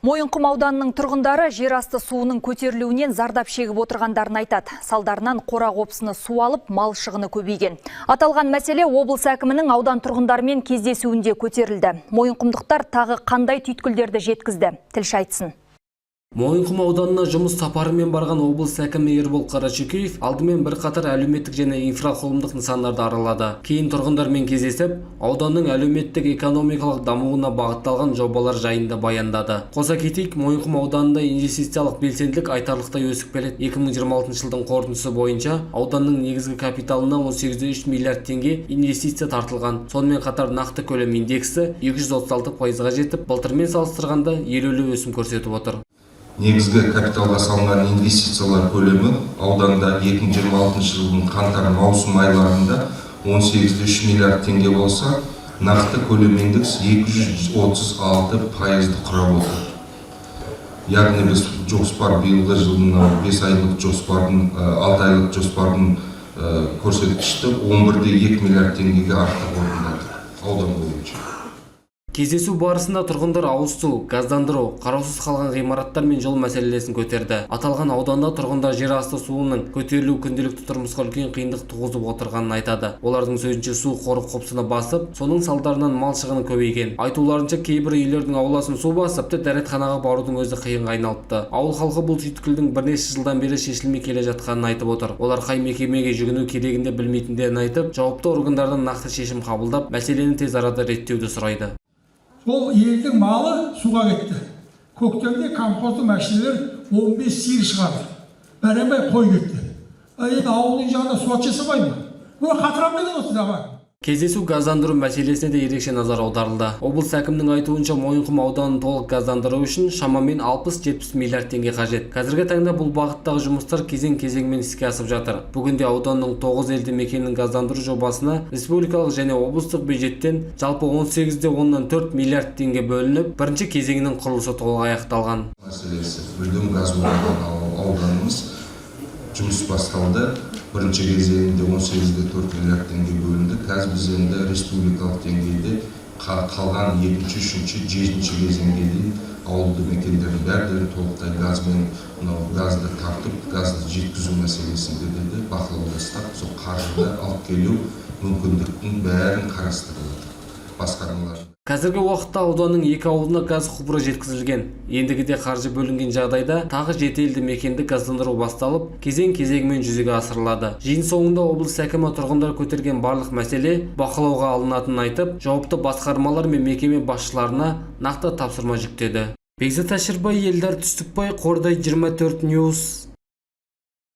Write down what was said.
Мойынқұм ауданының тұрғындары жер асты суының көтерілуінен зардап шегіп отырғандарын айтады. Салдарынан қора қопсыны су алып, мал шығыны көбейген. Аталған мәселе облыс әкімінің аудан тұрғындарымен кездесуінде көтерілді. Мойынқұмдықтар тағы қандай түйткілдерді жеткізді? Тілші айтсын. Мойынқұм ауданына жұмыс сапарымен барған облыс әкімі Ербол Қарашөкеев алдымен бірқатар әлеуметтік және инфрақұрылымдық нысандарды аралады. Кейін тұрғындармен кездесіп, ауданның әлеуметтік экономикалық дамуына бағытталған жобалар жайында баяндады. Қоса кетейік, Мойынқұм ауданында инвестициялық белсенділік айтарлықтай өсіп келеді. 2026 жылдың қорытындысы бойынша ауданның негізгі капиталына 18,3 миллиард теңге инвестиция тартылған. Сонымен қатар нақты көлем индексі 236%-ға жетіп, былтырмен салыстырғанда елеулі өсім көрсетіп отыр. Негізгі капиталға салынған инвестициялар көлемі ауданда 2026 жылдың қаңтар маусым айларында 18,3 миллиард теңге болса, нақты көлем индекс 236%-ды құрап отыр. Яғни біз жоспар, биылғы жылдың мынау 5 айлық жоспардың, 6 айлық жоспардың көрсеткішті 11,2 миллиард теңгеге артық орындадық аудан бойынша. Кездесу барысында тұрғындар ауыз су, газдандыру, қараусыз қалған ғимараттар мен жол мәселесін көтерді. Аталған ауданда тұрғындар жер асты суының көтерілуі күнделікті тұрмысқа үлкен қиындық туғызып отырғанын айтады. Олардың сөзінше, су қора қопсыны басып, соның салдарынан мал шығыны көбейген. Айтуларынша, кейбір үйлердің ауласын су басып, тіпті дәретханаға барудың өзі қиынға айналыпты. Ауыл халқы бұл түйткілдің бірнеше жылдан бері шешілмей келе жатқанын айтып отыр. Олар қай мекемеге жүгіну керегін де білмейтіндерін айтып, жауапты органдардан нақты шешім қабылдап, мәселені тез арада реттеуді сұрайды. Сол елдің малы суға кетті. Көктемде колхоздың машиналары 15 сиыр шығарды, бәленбай қой кетті. А енді ауылдың жағында суат жасамай ма? Бұны қатырамын деген осы давай. Кездесу газдандыру мәселесіне де ерекше назар аударылды. Облыс әкімінің айтуынша, Мойынқұм ауданын толық газдандыру үшін шамамен 60-70 миллиард теңге қажет. Қазіргі таңда бұл бағыттағы жұмыстар кезең-кезеңмен іске асып жатыр. Бүгінде ауданның 9 елді мекенін газдандыру жобасына республикалық және облыстық бюджеттен жалпы 18,4 миллиард теңге бөлініп, бірінші кезеңінің құрылысы толық аяқталған. Мәселесі мүлдем газ болмаған ауданымыз, жұмыс басталды. Бірінші кезеңінде 18,4 миллиард теңге бөлінді. Қазір біз енді республикалық деңгейде қалған екінші, үшінші, жетінші кезеңге дейін ауылды мекендердің бәрін толықтай газбен, мынау газды тартып, газды жеткізу мәселесінде де бақылауда ұстап, сол қаржыны алып келу мүмкіндіктің бәрін қарастырып жатыр басқармалар. Қазіргі уақытта ауданның екі ауылына газ құбыры жеткізілген. Ендігіде қаржы бөлінген жағдайда тағы жеті елді мекенді газдандыру басталып, кезең-кезеңімен жүзеге асырылады. Жиын соңында облыс әкімі тұрғындар көтерген барлық мәселе бақылауға алынатынын айтып, жауапты басқармалар мен мекеме басшыларына нақты тапсырма жүктеді. Бекзат Әшірбай, Елдар Түстікбай, Қордай 24 News.